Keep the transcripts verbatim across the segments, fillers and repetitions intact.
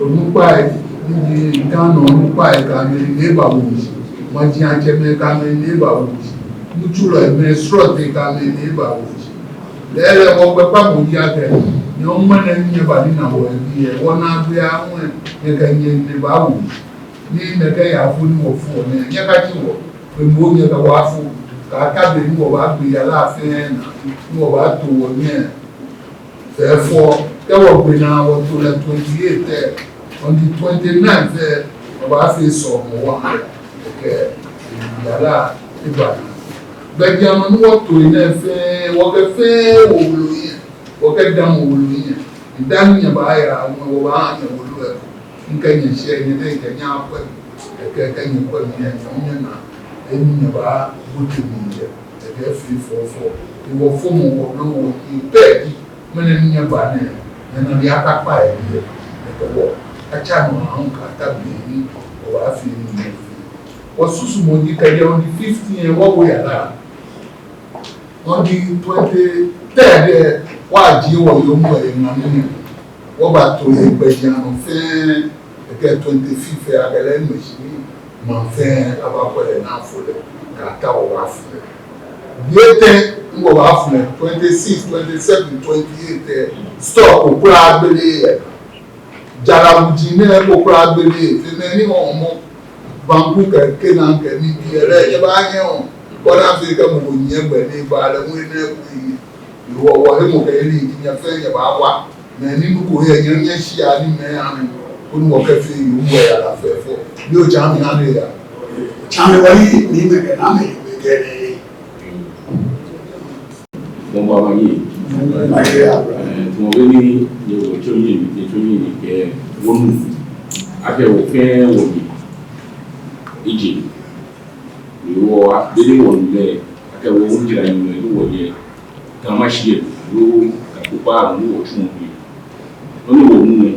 Onukpai, ni ji Ghana onukpai kɛ amɛnine bawo shi. Majiatsɛmɛi kɛ amɛnine bawo shi. Nitsulɔi, mɛi srɔtoi kɛ amɛnine bawo shi. Lɛɛlɛŋ wɔgbɛkpamɔ ji akɛ, nyɛ ŋmɛnɛ nyɛba ni nyɛna wɔbii lɛ, wɔnaagbee aahu lɛ, nyɛkɛ nyɛnine bawo shi. Ni nɛkɛ yaafo ni wɔfoɔ nɛɛ, nyɛkatsi wɔ, be mli nyɛkɛ wɔ afo, kɛkɛ be ni wɔbaagbe yara fɛɛ naa, ni wɔbaato wɔnii lɛ fɛfɛo. Kɛ wɔgbe naa wɔto lɛ twenty-eight lɛ, on the twenty-nine lɛ, wɔbaafee sɔlemɔ wɔha lɛ, kɛ yara lɛ eba naa. Gbɛjianɔ ni wɔto lɛ nɛɛ fɛɛ, wɔkɛ fɛɛ wo wolo hiɛ, wɔkɛ dani wo wolo hiɛ. Dani nyɛbaaya, wɔbaaha nyɛ wolo lɛ. Ni kɛ nyɛshɛ, nyɛtee kɛ nyɛ akwɛ. Kɛ, kɛ nyɛkwɛ mi lɛ, nyɛna he ni nyɛbaabote mli lɛ. Kɛ efee fɛfɛo. Ni wɔfɔmɔ wɔ, wɔ, wɔ, ni pɛ ji, ŋmɛnɛ ni nyɛba nɛɛ, nyɛna ni akakpa lɛ lɛ. Kɛ wɔ, atsa nɔ ahu kɛta be ni wɔbaafee nii lɛ. Wɔsusumɔ ji kɛjɛ on the fifteen lɛ, wɔwo yara. On the twenty-third lɛ, wɔjie wɔyoomo lɛ ŋa mli. Wɔbato lɛ gbɛjianɔ fɛɛ, kɛ twenty-fifth lɛ, akɛ lɛ ŋmɛ shi ni maŋ fɛɛ abakwɛ lɛ ni afo lɛ, kɛta wɔbaafo lɛ. Be tɛŋŋ ni wɔbaafo lɛ, twenty-six, twenty-seven, twenty-eight lɛ, store ko kwraa agbeleee lɛ. Jara wuji nɛɛ ko kwraa agbeleee, fe mɛi ni hɔmɔ, banku kɛ kena kɛ nibii lɛ, nyɛbaanyɛ ɔ, bɔ ni afee kɛ mɔ ko nyiɛ gbɛ ni eba lɛ, ŋwɛi nɛɛ ko yi. Wɔ, wɔhemɔkɛyeli ji nyɛ fɛɛ nyɛbaawa, mɛi ni nuko yɛ nyɛ, nyɛshia ni mɛi anu, koni wɔkɛfee yoomo lɛ yara fɛfɛo. Ni otsa mi ha ni eya. Tsa mi wali ni mɛkɛ na mɛ, mɛkɛ nɛ. Bɔmbɔ ama yi. Ama yi ya. Eh, tumɔ be ni nyɛ wɔ tsɔ yi, nyɛ tsɔ yi ni kɛ wɔnu. Akɛ wɔ fɛɛ wɔyi. Ije. Ni wɔ, be ni wɔnu lɛ, akɛ wɔ ŋjira yi mɛ, ni wɔyɛ. Kama shi yɛ, lo, kakpa, ni wɔtsu mɔ bi. Nɔ ni wɔnu nɛ,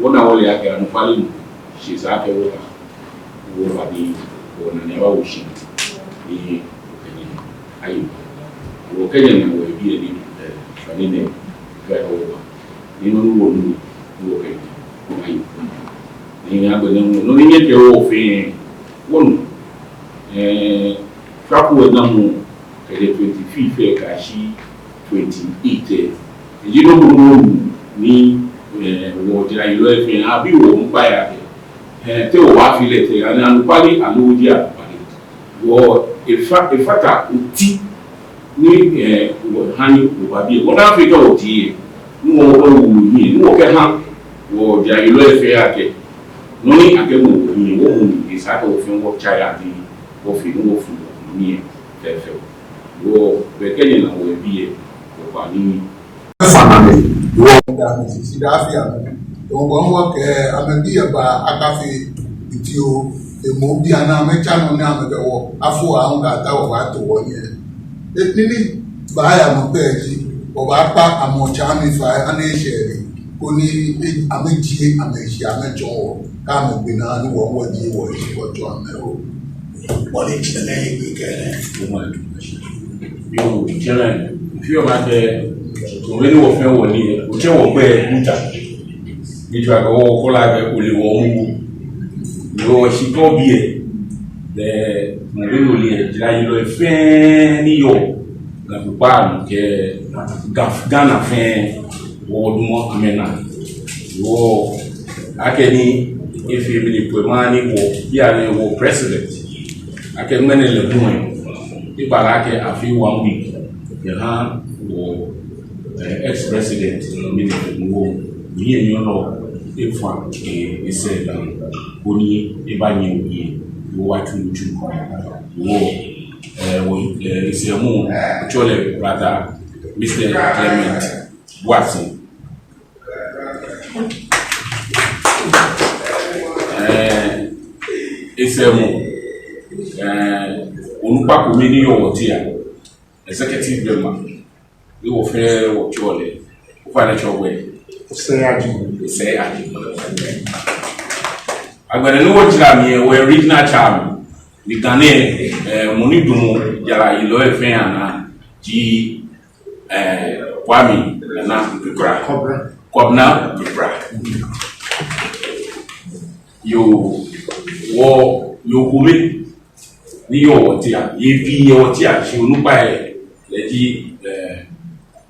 wɔna wɔle akɛ anɔkwale nu, shi esa akɛ wɔta. Wɔba ni wɔna ni abawo shi. Ni wɔkɛ nyɛ aye. Wɔkɛ nyɛ na wɔbii lɛ ni, eh, fani nɛɛ, kɛ wɔba. Ni nɔ ni wɔnu, ni wɔkɛ nyɛ aye. Ni agbɛnɛ nɔ ni nyɛkɛ wɔ fɛɛ, wɔnu. Eh, traku wɛ namɔ, kɛjɛ twenty-fifth lɛ kɛyashi twenty-eight lɛ. Eji nɔ ko nɔ ni, eh, wɔjarayelɔi fɛɛ, abi wɔmiikpa he akɛ, eh, te wɔbaafee lɛ tɛŋŋ, ani anɔkwale aloo jeee anɔkwale. Wɔ efa, efata oti ni, eh, wɔha ni wɔbabi. Wɔna fɛɛ kɛ wɔti lɛ, ni wɔkɛ wulu ni, ni wɔkɛha wɔjarayelɔi fɛɛ akɛ, nɔ ni akɛmɔ wɔ ni, wɔmɔ ni, esa akɛ wɔ fɛɛ wɔtsa ya ni wɔfee ni wɔfo wɔ ni lɛ fɛfɛo. Wɔ, be kɛ nyɛna wɔbii lɛ, wɔkpa nii. Fana mɛ, wɔ da mɛ sisi da fia mɛ. Wɔ, wɔ, wɔkɛ amɛbii lɛ aba akafee iti o, emɔ bii ana amɛtsa nɔ ni amɛkɛ wɔ afo aahu kɛta wɔbaato wɔnii lɛ. Eti ni baaya nɔ pɛ ji, wɔbaakpa amɛ tsɛmɛi fai, ani eshɛ ni, koni, eh, amɛjie amɛshi amɛtsɔɔ wɔ, kɛ amɛgbe naa ni wɔ, wɔjie wɔshi wɔtsɔɔ amɛ o. Bɔ ni tsɛ lɛ yi gbi kɛ lɛ. Yoo, tsɛ lɛ, fioo ma kɛ, to be ni wɔ fɛɛ wɔle, otsɛ wɔgbɛi kuta. Ni tsɔɔ akɛ wɔ kɔla akɛ ole wɔ mu. Yoo, shi kɔ biɛ. Be, mɔ be ni ole, jarayelɔi fɛɛ ni yɔɔ Ga kpaa nɔ kɛ Ga, Ghana fɛɛ, wɔdumɔ amɛnaa. Wɔ, akɛni efee mli ni kwɛ ma ni wɔ, bianɛ wɔ president. Akɛ ŋmɛnɛ lɛ hu lɛ, eba lɛ akɛ afee one week. Eha wɔ, eh, ex-president, mli ni wɔ, ni enyɔ nɔ, efa, eh, esɛɛ dani, koni ebanyiɛ wɔ, wɔwatsu nitsu. Wɔ, eh, wɔ, eh, esɛɛmɔ, otsɔɔ lɛ brother, Mister Clement Boateng. Eh, esɛɛmɔ, eh, onukpa ko mli ni yɔɔ wɔteŋ, executive member, ni wɔ fɛɛ wɔtsɔɔ lɛ, ofainɛ tsɔɔ wɛ. Osei Agyemang. Osei Agyemang. Agbɛnɛ ni wɔjara mli lɛ, wɔ regional chairman, ni Ghana, eh, mɔ ni damɔ jarayelɔi fɛɛ anaa, ji, eh, Kwame Nana Nkrumah. Kɔbla. Kɔbla Nkrumah. Yoo, wɔ, yoo kome ni yɔɔ wɔteŋ, yei pii yɛ wɔteŋ, shi onukpa lɛ, lɛ ji, eh,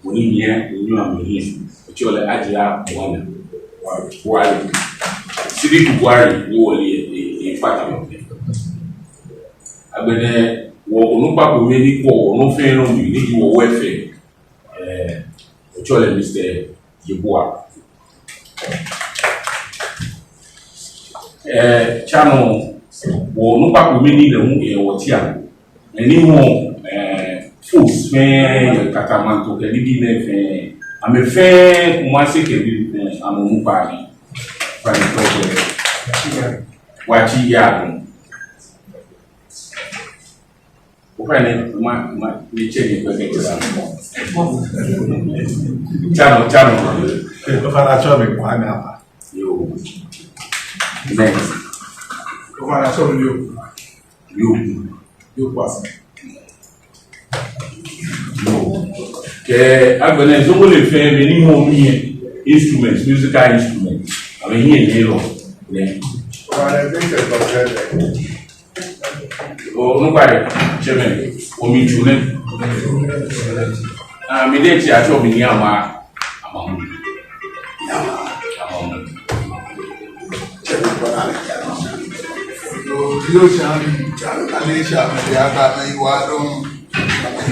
mɔ ni nyiɛ, onyiɛ amɛ hiɛ, otsɛɔ lɛ Adjei Buana Buari. Sidiku Buari, ni wɔle lɛ, e, e, ekpata wɔ. Agbɛnɛ, wɔ onukpa kome ni kwɛɔ wɔ nɔ fɛɛ nɔ mli, ni ji wɔ welfare, eh, otsɛɔ lɛ Mister Yeboah. Eh, tsano, wɔ onukpa kome ni lɛ hu, eh, wɔteŋ. Mɛi ni hu, eh, force fɛɛ, katamanto kɛ nibii nɛɛ fɛɛ, amɛ fɛɛ, Kumasi kɛ nibii fɛɛ, amɛ onukpai ni. Fani tɔtɔ. Wɔtsi ya dɔŋ. Ofainɛ, ma, ma, ni tsɛ ni kpɛkɛ kɛ sa. Tsano, tsano. Ofainɛ, atsɛɔ mi Kwame Apa. Yoo. Next. Ofainɛ, atsɛɔ mi Yoo. Yoo. Yoo Kwasi. Yoo. Kɛ agbɛnɛ Zɔŋɔle fɛɛ, mɛi ni hu nyiɛ instruments, musical instruments. Amɛhiɛ nyiɛlɔ. Nɛ. Ofainɛ, Vincent Kɔsɛlɛ. Oo, onukpa lɛ, tsɛmɛi, omi tsu nɛ. Ah, mi diɛŋtsɛ atsɛɔ mi Nii Amaa, Amaa Mɔ. Amaa Mɔ. Yoo, yoo, tsano, tsano, ale tsano, ya ka na iwa dɔŋ,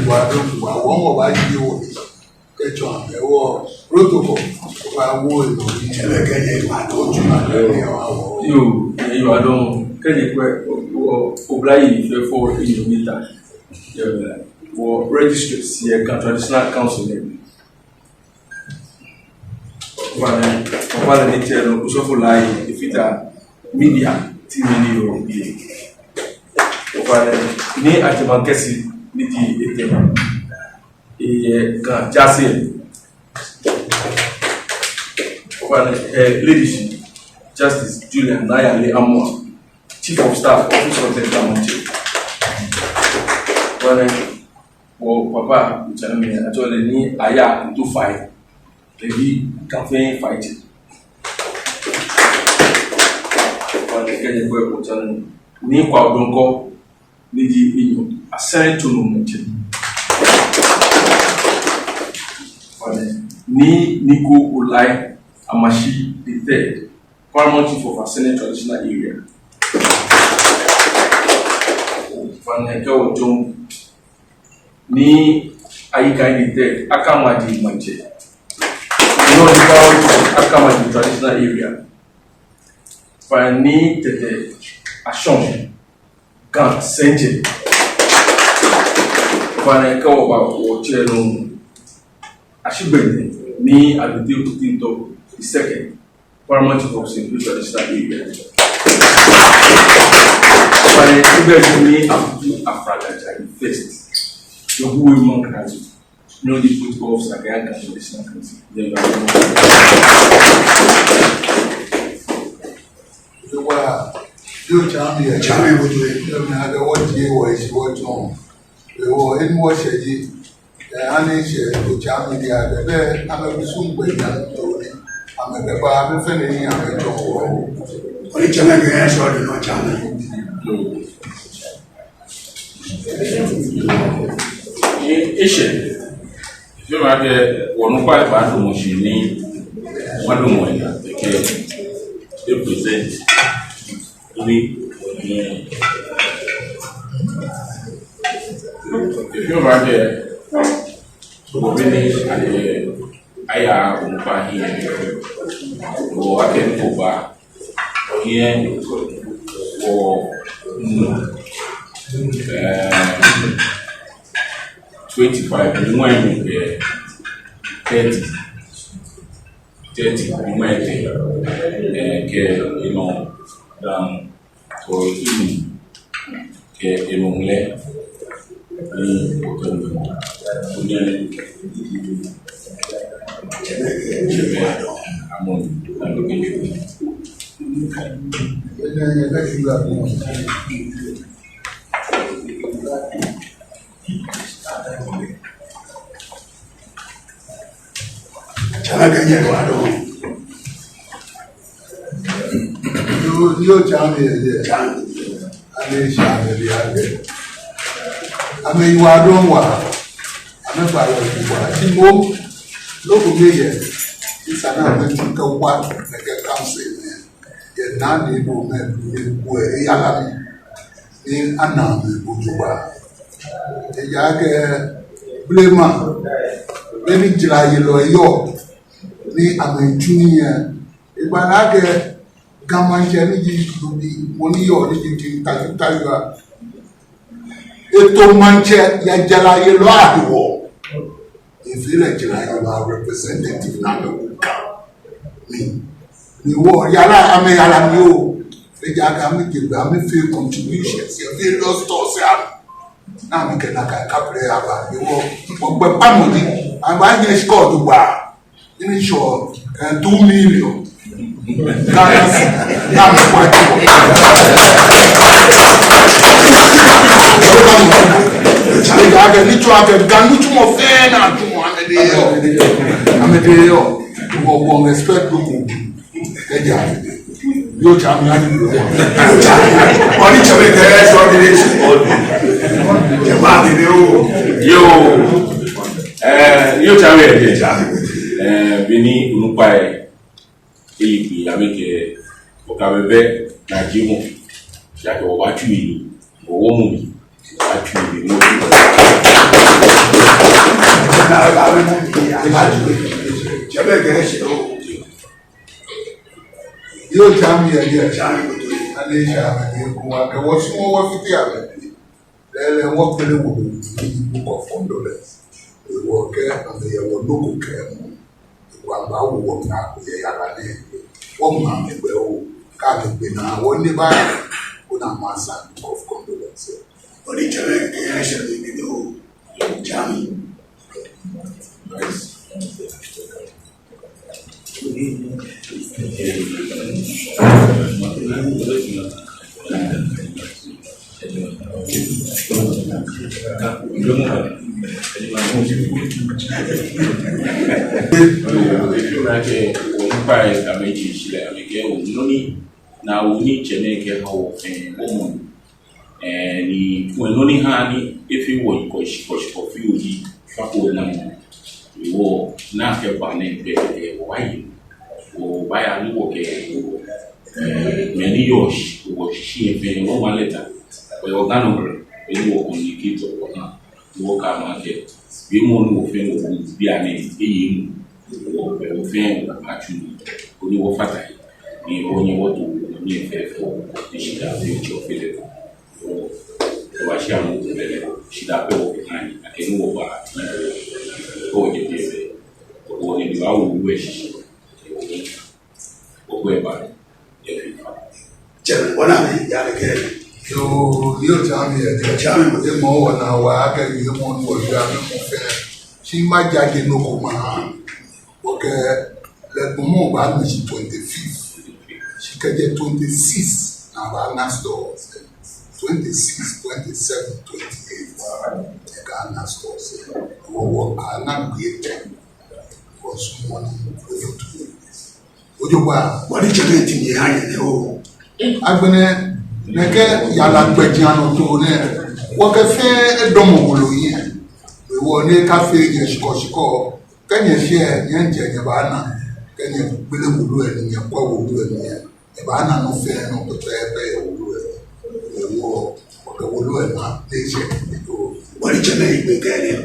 iwa dɔŋ, wa, wɔ, wɔ, ba, yi, wɔ. Kɛtsɔ amɛ wɔ protocol, wa wo eno ni. Tsɛmɛi kɛ nyɛ ma do tsu ma kɛ ni wa wo. Yoo, eyi wa dɔŋ, kɛ nyɛ kwɛ, o, o, oblayei fɛɛ fɔ eyi ni ta. Yɛ mɛ, wɔ registry yɛ Ga Traditional Council nɛɛ. Ofainɛ, ofainɛ ni tsɛ nɔ, osɔfo lai, efata, media, ti mi ni yɔɔ biɛ. Ofainɛ, Nii Adjei Mankessi, ni ji etɛ. Eyɛ Ga Jaase. Ofainɛ, eh, Lady Shi, Justice Julian Naa Yaley Amoah, Chief of Staff, Office of the Government. Ofainɛ, wɔ papa, Michael Mia, atsɛɔ lɛ Nii Ayaa Nto Fai, lɛ ji Ga fɛɛ Fai tsɛ. Ofainɛ, kɛ nyɛ kwɛ, otsɛ nɔ, Nii Kwao Donkor, ni ji enyɔ, Asɛrɛ Tsono Maŋtsɛ. Ofainɛ, Nii Niko Olai Amashi the third, Paramount Chief of Asɛrɛ Traditional Area. Ofainɛ, kɛ wɔjɔɔ Nii Ayi Kai the third, Akamaji Maŋtsɛ. Nii Ayi Kai, Akamaji Traditional Area. Ofainɛ, Nii Tɛtɛ Ashong, Ga Sɛŋtsɛ. Ofainɛ, kɛ wɔba wɔtsɛ nɔ, Ashigbɛnɛ, Nii Adote Kutiŋtɔ the second, Paramount Chief of Saint Louis Traditional Area. Ofainɛ, Ashigbɛnɛ, Nii Afutu Afragata the first, Yohane Mankrali. No, the football officer, Ga Traditional Council. Then you are Ewa, yoo, tsano yɛ. Tsano yɛ, bo to yɛ. Yoo, mi ada wɔ tie wɔ esi wɔ tɔn. Ewo, enu wɔ shɛ ji. Eh, ani shɛ, otsɛ mi di ada. Be, amɛkusum gbɛ nya to ni. Amɛkɛ ba, amɛfee nii, amɛtsɔ wɔ. Oni tsɛmɛi kɛ yɛ sɔ di nɔ tsano. Eshɛ, efee mi akɛ wɔnukpa lɛ baadamɔ shi ni wɔdamɔ lɛ kɛkɛ, e present ni, efee mi akɛ wɔbi ni akɛ aya onukpa hiɛ, wɔ akɛ ni ko ba. Ohiɛ, wɔ, mm, eh, twenty-five, ni ŋwɛi, eh, thirty, thirty, ni ŋwɛi, eh, kɛ enɔ dani, wɔ, mm, kɛ enɔ lɛ, ni otɔ mi, ohiɛ, amɔ, amɔ. Tsano kɛ nyɛ wa dɔŋ. Yoo, tsɛ amɛ yɛ jɛi. Amɛsha amɛle akɛ amɛyiwaladɔŋŋ waa, amɛba yɛ jogbaŋŋ. Shi moŋ, nɔ ko ni yɛ, esa ni amɛtsu kɛwa nɛkɛ council nɛɛ yɛ Naa Dei Dome, Dome, eyara mli ni ana amɛ jogbaŋŋ. Ejaakɛ blema, be ni jarayelɔi yɔɔ ni amɛtsuɔ nii lɛ, ebalaa akɛ Ga Maŋtsɛ ni ji Dome, mɔ ni yɔɔ ni ji King Tackie Tackie, eto maŋtsɛ yɛ jarayelɔi ahewɔ. Efee lɛ jarayelɔi representative ni amɛwo Ga mli. Ni wɔyara, amɛyara mli oo. Ejaakɛ amɛkɛ gbɛ amɛfee contributions yɛ various stores lɛ. Ni amɛkɛ nakai kaplɛ lɛ aba. Ni wɔ, wɔgbɛkpamɔ ji, amɛbaanyɛ shika jogbaŋŋ. Ni shɔ, eh, two million. Ghana cedi. Ni amɛkpa jogbaŋŋ. Ejaakɛ nitsumɔ, akɛ Ga nitsumɔ fɛɛ ni atsumɔ, amɛdɛŋ yɔɔ. Amɛdɛŋ yɔɔ. Wɔ, wɔ respect lɛ ko. Kɛjɛ, yoo, tsɛ amɛ ani. Yoo, tsɛ amɛ. Ɔ, ni tsɛ amɛ kɛ, sɔ ni, ni, tsɛ amɛ ani, ni, oo. Yoo. Eh, yoo, tsɛ amɛ, tsɛ amɛ. Eh, beni onukpai lɛ, eyi bi amɛkɛ, okɛ amɛ bɛ, naa ji mɔ. Shi akɛ wɔbaatsu nii, wɔwo mɔ mli, wɔbaatsu nii, wɔtsu. Tsɛ amɛ kɛ, sɔ. Yoo, tsɛ amɛ yɛ jɛi. Tsɛ amɛ kɛ. Amɛsha amɛle akɛ wɔsumɔɔ wɔfite amɛ. Lɛɛlɛŋ wɔkpele wolo ni ji Book of Condolence. Ewɔ kɛ amɛyɛ wɔ nɔ ko kɛɛmɔ. Ewɔ amɛbawo wɔ naa ko yɛ yara nɛɛ. Wɔŋa amɛ gbɛ oo. Kɛ amɛgbe naa, wɔnɛ ba. Koni amɛsa Book of Condolence. Ɔ, ni tsɛ amɛ kɛ, sɔ ni, ni, ni, oo. Tsɛ amɛ. Efeɔ mi akɛ onukpai lɛ, amɛje shishi lɛ, amɛkɛɛ wɔ nɔ ni, naa wɔ ni tsɛ amɛ kɛha wɔ fɛɛ, wɔ mɔ. Eh, ni kulɛ nɔ ni ha ni efee wɔ shikɔshikɔ, shikɔshikɔ fioo ji shwɛ ko na mɔ. Ewɔ, naa kɛba nɛɛ pɛ, eh, wɔbaaye. Wɔbaaya ni wɔkɛ, eh, mɛi ni yɔɔ shi, wɔshishi lɛ fɛɛ, wɔŋma lɛta. Wɔyɛ wɔ Ga nɔŋŋ, beni wɔ communicate wɔnaa. Wɔkɛɛ amɛ akɛ, be mɔ ni wɔ fɛɛ wɔbu bianɛ, eye mɔ. Wɔ, wɔ fɛɛ wɔbaatsu nii, koni wɔfata he. Ni wɔnyɛ wɔto nii fɛɛ fɔ, ni shidaa fɛɛ tsɔ fɛɛ lɛ. Wɔ, wɔbaashi amɛ ko lɛ lɛ, shidaa pɛ wɔkɛha ni, akɛni wɔba, koni wɔje tɛɛ bɛ. Wɔ ni wɔwo wɔ shishi. Wɔkɛ ba, yɛ fɛɛ fa. Tsɛ amɛ, wɔnaa amɛ, ya amɛ kɛ. Yoo, yoo, tsɛ amɛ yɛ jɛi. Tsɛ amɛ. Emɔ wɔnaa wɔ akɛ, emɔ ni wɔyɔɔ amɛ mɔ fɛɛ. Shi majaje nɔ ko maha. Wɔkɛ lɛ gbɔmɔ baanu shi twenty-fifth. Shi kɛjɛ twenty-six ni abaaŋa stores. Twenty-six, twenty-seven, twenty-eight. Ni akɛŋa stores. Wɔ, wɔkɛŋa gbɛ etɛ. Wɔsumɔɔ ni wɔfutu. Ojogbaŋŋ, wɔdi tsɛ amɛ ti ni ha nyɛ nɛɛ oo. Agbɛnɛ, nɛkɛ yara gbɛjianɔtoo nɛɛ, wɔkɛ fɛɛ edamɔ wolo hiɛ. Ewɔ ni akafee nyɛ shikɔshikɔ, kɛ nyɛshɛ, nyɛŋtsɛ, nyɛbaana, kɛ nyɛgbele wolo lɛ ni nyɛkwɛ wolo lɛ ni nyɛ, nyɛbaana nɔ fɛɛ nɔ pɛpɛɛpɛ yɛ wolo lɛ. Ewɔ, wɔkɛ wolo lɛ ma, ni eshɛ, ni to. Wɔdi tsɛ amɛ yi gbɛ kɛ nɛɛ.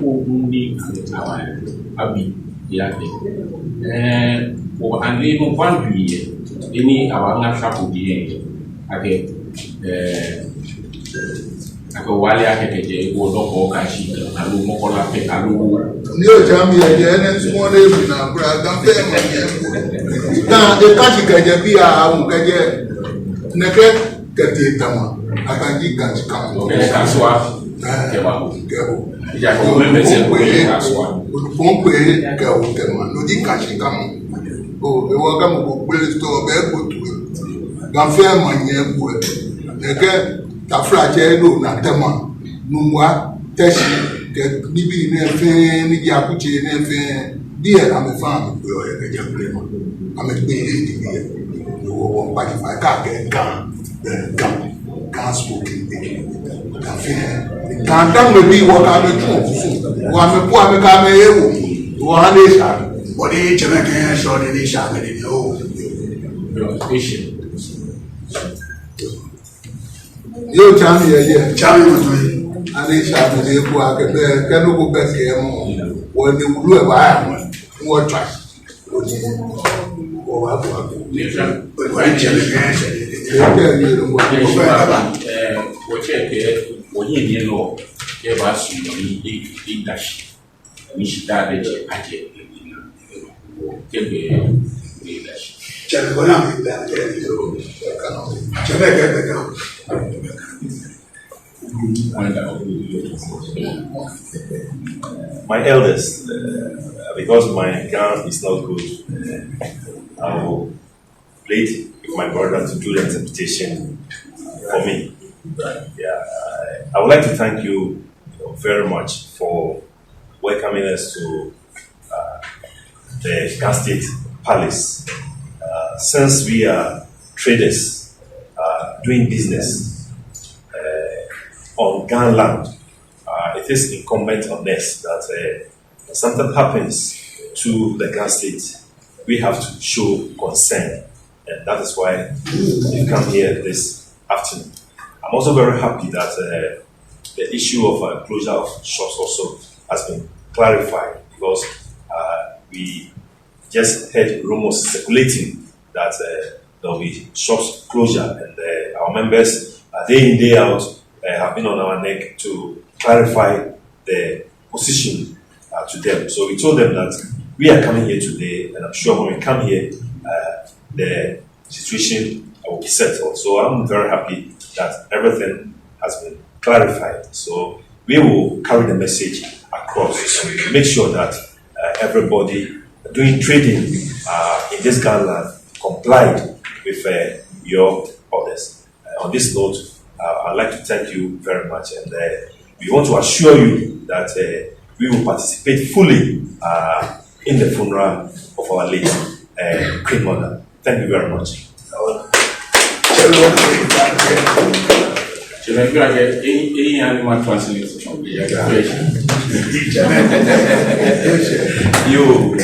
Ko ni abi ya te. Eh, ko ani no kwandu ye. Ini awa nga shaku di ye. Akɛ, eh, akɛ wale akɛ kɛjɛ, wɔ dɔkɔ kashi, aloo Makola pɛ, aloo. Ni otsɛ amɛ yɛ jɛi, enɛ nsumɔ ni mina kura, Ga fɛɛ mɔ yɛ. Ga, ekashi kɛjɛ biɛ, awu kɛjɛ. Nɛkɛ, kɛtee Tema, akaji kashi kama. Kɛ kasuwa. Eh, kɛ ma. Kɛ o. Ija ko mɛmɛ sɛɛ, kɛ kasuwa. Kɔŋkɔ kɛ o Tema, no ji kashi kama. Oo, ewɔ Ga mɔ ko kpele store, bɛ ko tu. Ga fɛɛ maŋ nyɛ ebu lɛ. Nɛkɛ taflatsɛ lɛ, Nantɛmaŋ, Nungua, Tɛshi, kɛ nibii nɛɛ fɛɛ, ni ji akutsei nɛɛ fɛɛ, biɛ amɛfɛɛ amɛkpe yɛ kɛjɛ blema. Amɛkpe yɛ nibii yɛ. Wɔ, wɔkpa nyɛ fai akɛ Ga, Ga, Ga spoken English. Ga fɛɛ, Ga Dangme bii, wɔkɛ amɛ tsuɔ kusum. Wɔkɛ amɛ bu amɛ kɛ amɛ yɛ wɔ. Wɔha ni esa. Wɔdi tsɛmɛi kɛ shɔ ni ni esa amɛ ni ni o. Yoo, tsɛmɛi yɛ, yɛ. Tsɛmɛi mɔ tɔ yɛ. Ani tsɛmɛi ni ebu akɛ bɛ, kɛ nɔ ko bɛ kɛɛmɔ. Wɔ ni wulu lɛ baaya mɔ. Wɔtswa. Wɔ ni, wɔ wa bu akɛ. Ni tsɛmɛi. Wɔ ni tsɛmɛi kɛ, tsɛmɛi. Kɛ, kɛ, ni wɔ. Wɔ tsɛ kɛ, wɔ ni ni nɔ. Kɛ ba su ni, i, i dashi. Ni shi da de tsɛ, a tsɛ. Kɛ bɛ, i dashi. Tsɛmɛi kɔ na mi bɛ, a tsɛ. Tsɛmɛi kɛ bɛ kan. My elders, uh, because my Ga is not good, uh, I will plead with my brother to do the interpretation for me. Yeah, I, I would like to thank you, you know, very much for welcoming us to, uh, the Ga State Palace. Uh, since we are traders, uh, doing business, uh, on Ga land, uh, it is incumbent on us that, uh, if something happens to the Ga State, we have to show concern. And that is why we come here this afternoon. I'm also very happy that, uh, the issue of, uh, closure of shops also has been clarified, because, uh, we just heard rumors circulating that, uh, there will be shops closure, and, uh, our members, uh, day in, day out, uh, have been on our neck to clarify the position, uh, to them. So we told them that we are coming here today, and I'm sure when we come here, uh, the situation will be settled. So I'm very happy that everything has been clarified. So we will carry the message across and we will make sure that, uh, everybody doing trading, uh, in this Ga land complied with, uh, your orders. Uh, on this note, uh, I'd like to thank you very much, and, uh, we want to assure you that, uh, we will participate fully, uh, in the funeral of our late, uh, Queen Mother. Thank you very much. Tsɛmɛi, any, any animal translation? Yoo.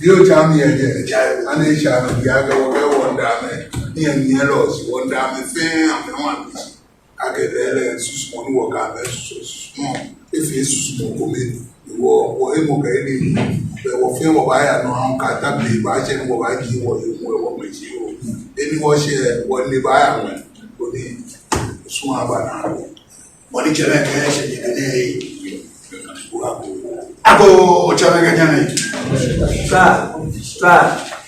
Yoo, tsɛmɛi yɛ jɛi. Ani tsɛmɛi, bianɛ wɔkɛ wɔŋdamɛi, ni yɛ ni yɛ lɔsi, wɔŋdamɛi fɛɛ, amɛ wan. Akɛ lɛɛlɛŋ susumɔ ni wɔkɛ amɛ susu, susumɔ. Efee susumɔ kome. Wɔ, wɔ emɔ kɛ eni. Bɛ wɔ fɛɛ wɔbaaya nɔ, ahun kata be baatsɛ ni wɔbaaji wɔ yoomo, wɔ mɛi ji o. Eni wɔshɛ, wɔ ni baaya mɛ. Koni sumɔ aba naa. Mɔ ni tsɛmɛi kɛ shɛ jɛ nɛɛ. Agoo, tsɛmɛi kɛ nyɛmɛi. Tswa, tswa,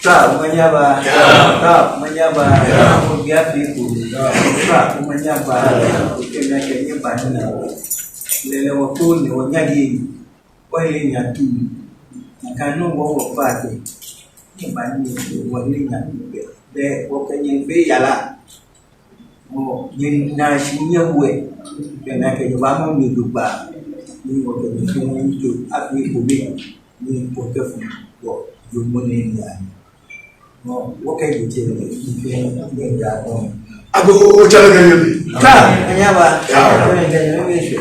tswa, omanye aba. Yaa. Tswa, omanye aba. Yaa. Obi afi ko. Tswa, omanye aba. Okɛ mi akɛ nyɛba nɛɛ. Lɛɛlɛŋ wɔkɔ ni wɔnyɛ ni. Wɔle nyɛ atuu. Nakai nɔŋŋ wɔ wɔkpa akɛ nyɛba ni wɔle nyɛ atuu bɛ. Bɛ wɔkɛ nyɛ fee yara. Mɔ, nyɛna shi nyɛwo. Bɛ nakai nyɛbamɔ mi jogbaŋŋ. Ni wɔkɛ nyɛ fɛɛ nyɛto afi kome. Ni wɔkɛfo wɔ yoomo nɛɛ aya. Mɔ, wɔkɛ nyɛ tsɛ ni fɛɛ nyɛda kɔŋ. Agoo, tsɛmɛi kɛ nyɛmɛi. Tswa, omanye aba. Yaa. Tsɛmɛi kɛ nyɛmɛi shɛ.